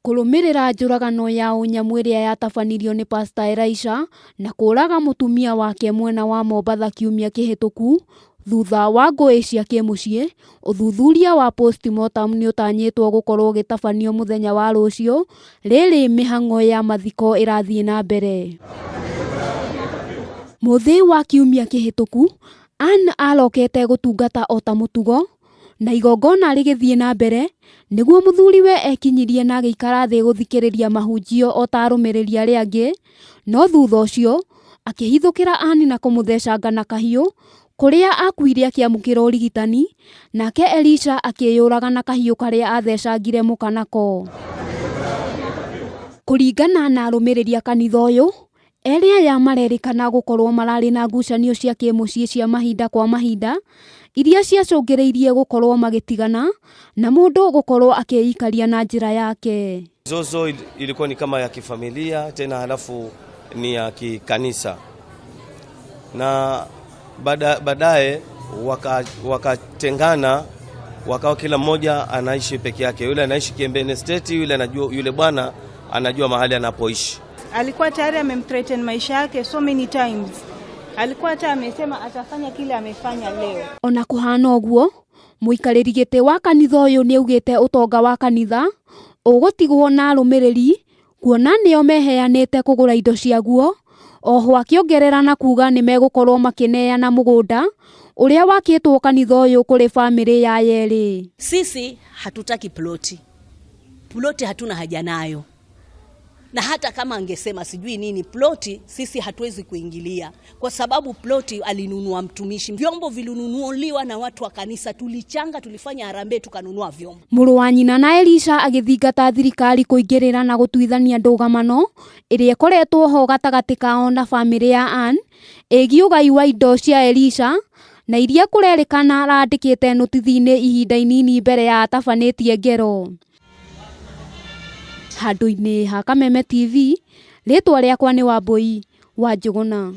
Kũrũmĩrĩra njũragano ya ũnyamũ ĩrĩa yatabanirio nĩ Pastor Elisha na kũraga mũtumia wake mwena wa Mombatha kiumia kĩhĩtũku thutha wa ngũĩ cia kĩmũciĩ, ũthuthuria wa postmortem nĩũtanyĩtwo gũkorwo ũgĩtabanio mũthenya wa rũciũ rĩrĩ mĩhang'o ya mathiko ĩrathiĩ na mbere. Mũthĩ wa kiumia kĩhĩtũku, Ann arokete gũtungata o ta mũtugo, na igongona rĩgĩthiĩ na mbere, nĩguo mũthuriwe ekinyirie na agĩikara thĩ gũthikĩrĩria mahunjio o ta arũmĩrĩri arĩa angĩ, no thutha ũcio akĩhithũkĩra Ann na kũmũthecanga na kahiũ, kũrĩa akuire akĩamũkĩra ũrigitani, nake Elisha akĩyũraga na kahiũ karĩa athecangire mũka nako. Kũringana na arũmĩrĩri a kanitha ũyũ, Erĩ aya marerĩkana gũkorwo mararĩ na ngucanio cia kĩmũciĩ cia mahinda kwa mahinda iria ciacũngĩrĩirie gũkorwo magĩtigana na mũndũ gũkorwo akĩikaria na njĩra yake. Mzozo ilikuwa ni kama ya kifamilia tena halafu ni ya kikanisa, na baadaye wakatengana, wakawa kila mmoja anaishi peke yake. Yule anaishi Kiembeni State, yule anajua, yule bwana anajua mahali anapoishi. Alikuwa tayari amemthreaten maisha yake so many times. Alikuwa hata amesema atafanya kile amefanya leo. Ona kũhana ũguo, mũikarĩri gĩtĩ wa kanitha ũyũ nĩaugĩte ũtonga wa kanitha ũgũtigwo na arũmĩrĩri kuona nĩo meheanĩte kũgũra indo ciaguo, oho akĩongerera na kuga nĩmegũkorwo makĩneana mũgũnda ũrĩa wakĩtwo kanitha ũyũ kũrĩ bamĩrĩ ya yerĩ. Sisi hatutaki ploti, ploti hatuna haja nayo, na hata kama angesema sijui nini ploti, sisi hatuwezi kuingilia kwa sababu ploti alinunua mtumishi, vyombo vilinunuliwa na watu wa kanisa, tulichanga, tulifanya harambee, tukanunua vyombo. Mũrũ wa nyina na Elisha agĩthingata thirikari kũingĩrĩra na gũtuithania ndũgamano ĩrĩa ĩkoretwo ho gatagatĩ kao na bamĩrĩ ya Ann ĩgiĩ ũgai wa indo cia Elisha na iria kũrerĩkana arandĩkĩte nũtithi-inĩ ihinda inini mbere ya atabanĩtie ngero. Handũ-inĩ ha Kameme TV, rĩtwa rĩakwa nĩ Wambui wa Njũgũna.